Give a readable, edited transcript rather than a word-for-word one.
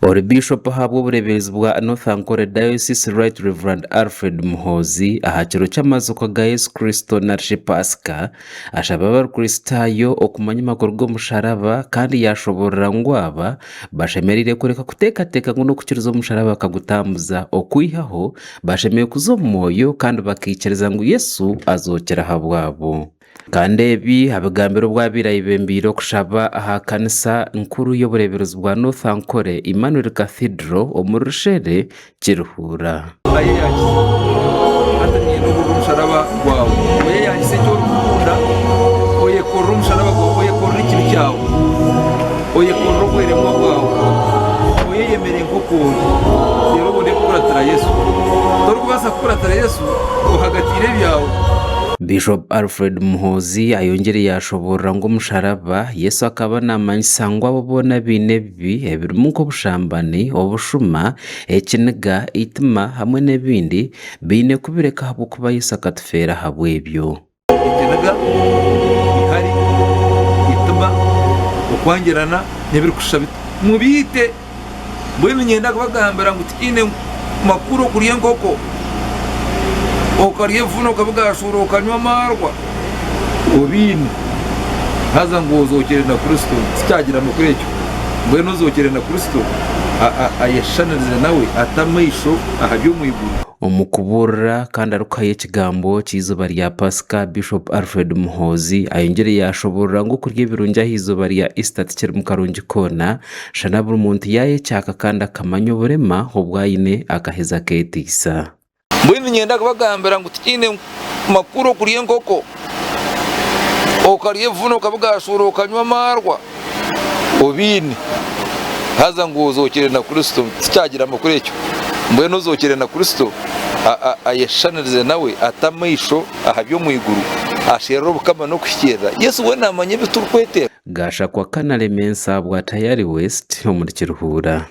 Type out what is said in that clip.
Ori Biishopu ahabw'obureeberezi bwa North Ankole Diocese Right Rev Alfred Muhoozi aha kiro ky'amaziiko ga Yesu Kristo narishi Paasika ashaba Abakristaayo okumanya amakuru g'omusharaba kandi yaashoboorora ngu aba bashemereire kureka kuteekateeka ngu n'okukiriza omusharaba bakagutambuza okwihaho bashemereire kuza omu mwoyo kandi bakaikiriza ngu Yesu azookire ahabwabo. Kandi ebi abigambire obu abaire ayebembeire okushaba aha kanisa nkuru y'obureeberezi bwa North Ankole Emmanuel Cathedral omuri Rushere, Kiruhura. Ayeyangise. Hati niinyenda ohurire omusharaba gwawe. Oyeyangise eki orikukunda, oyekorere omusharaba gwawe, oyekorere ekibi kyawe, oyekorere obweremwa bwawe, oyeyemere nk'oku ori, reero obone kukuratira Yesu. Torikubaasa kukuratira Yesu ohagatiire ebyawe. Bishop Alfred Muhoozi ayongyire yaashoboorora ngu omusharaba, Yesu akaba naamanyisa ngu abo boona abaine ebibi ebirimu nk'obushambani, obushuma, ekiniga, eitima hamwe n'ebindi, baine kubireka ahabw'okuba Yesu akatufeera ahabw'ebyo. Ekiniga, eihari, eitima, okwangirana n'ebirikushusha bityo. Mubiite! Mbwenu niinyenda kubagambira ngu tikiine makuru okurya enkoko, okarya ebifuna okabigaashuura okanywa amaarwa obiine haza ngu ozookire na Kristo. Tikyagira makuru ekyo. Mbwenu ozookire na Kristo ayeshushanirize nawe ate amaisho aha by'omu iguru. Omu kubuurira kandi arikuhayo ekigambo ky'eizooba rya Pasika, Bishop Alfred Muhoozi ayongyire yaashoboorora ngu okurya ebirungi aha izooba rya Easter tikirimu karungi koona, Shana buri muntu yaayekyaka kandi akamanya oburema obu aine akaheza akeeteisa. Mbwenu niinyenda kubagambira ngu tikiine makuru okurya enkoko, okarya ebifuna okabigaashuura okanywa amaarwa obiine haza ngu ozookire na Kristo. Tikyagira makuru ekyo. Mbwenu ozookire na Kristo ayeshushanirize nawe ate amaisho aha by'omu iguru, asherure Obukama n'okuhikiirira. Yesu we naamanya ebi turikwetenga. Gashakwa Kanalema bwa Tayari West omuri Kiruhura.